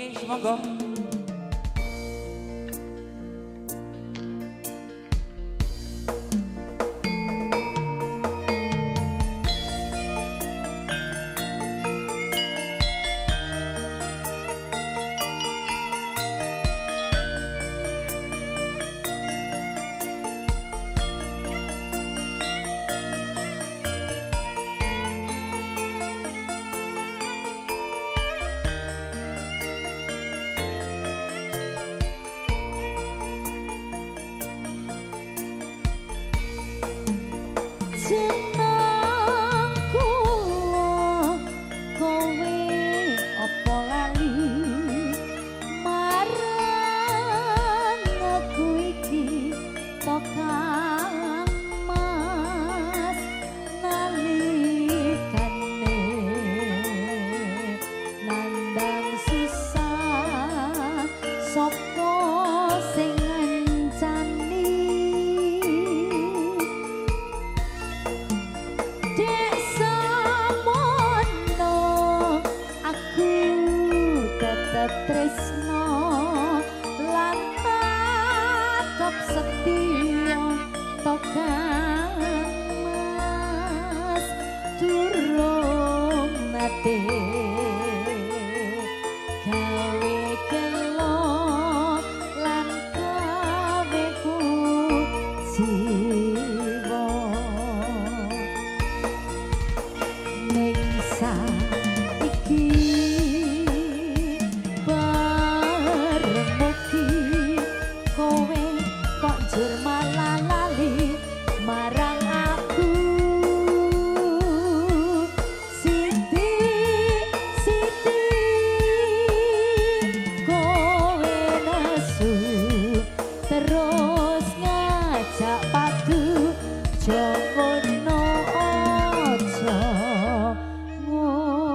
Oke, semoga. Jeneng kula kowe apa lali marang aku iki to Kang Mas nalikane nandang susah sapa sing ngancani. Dek samono aku tetep tresno lan tetep setia to Kang Mas durung nate gawe gelo lan gawe kuciwa. Ning saiki bareng mugi kowe kok njur malah lali marang aku. Siti Siti kowe nesu terus ngajak padu aja ngono aja ngono.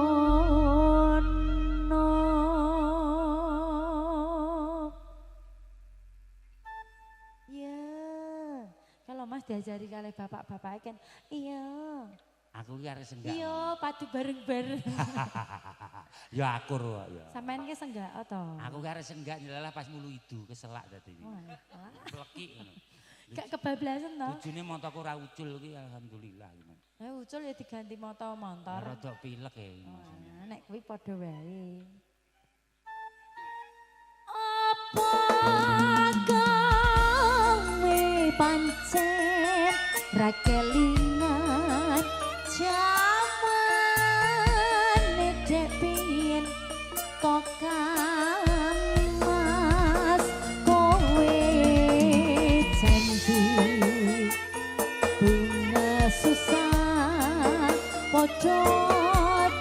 Ya, kalau Mas diajari kalih bapak-bapak kan, iya. Aku ki arep senggak. Iya, padu bareng-bareng. Ya akur kok ya. Sampeyan ki senggak to? Aku ki arep senggak nyelalah pas mulu idu keselak dadi iki. Wah, Pleki ngono. gak kebablasan to? Bojone montoku ora ucul ki alhamdulillah ngono. Eh ucul ya diganti motor-motor. Rada pilek ya iki maksudnya. Wah, nek kuwi padha wae. Apa kowe pancen ra kelingan jamane dek biyen to Kang Mas kowe janji bunga susah padha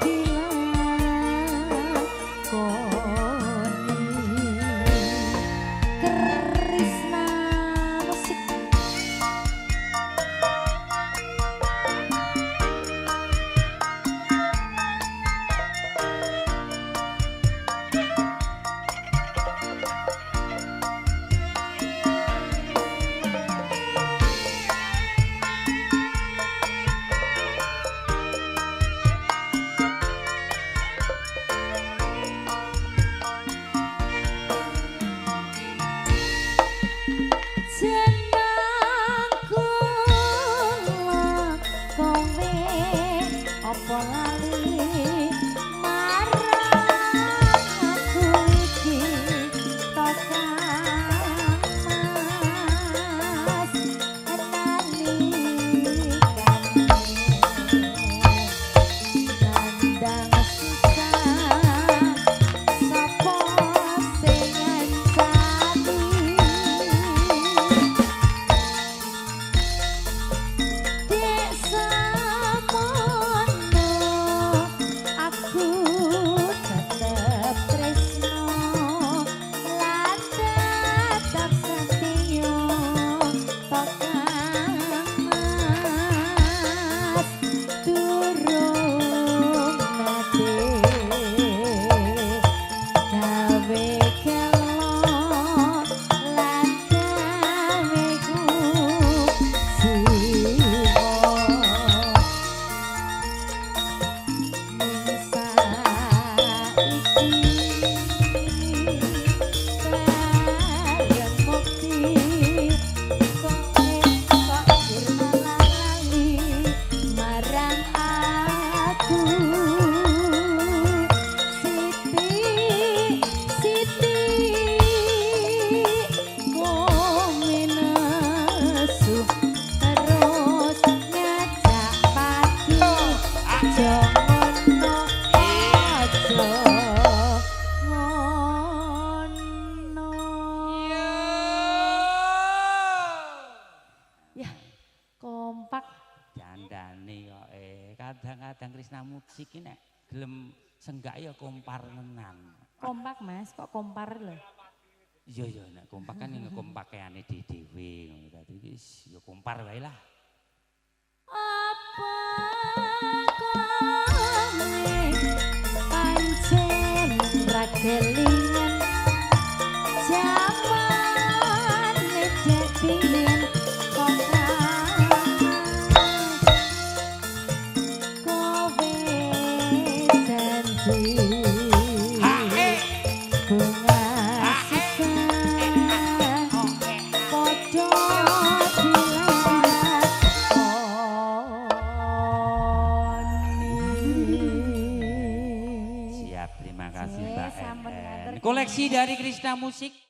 dilakoni. kadang Krisna Musik iki nek gelem senggak ya kompar nenan. Kompak Mas, kok kompar lho. Iya iya nek kompak kan ngekompakane dhewe ngono dadi iki ya kompar wae lah. Apa kowe pancen ra kelingan jamane dek biyen kok kowe janji bunga susah padha dilakoni. Siap, terima kasih Sih, Mbak sampun En. matur. Koleksi dari Krisna Musik.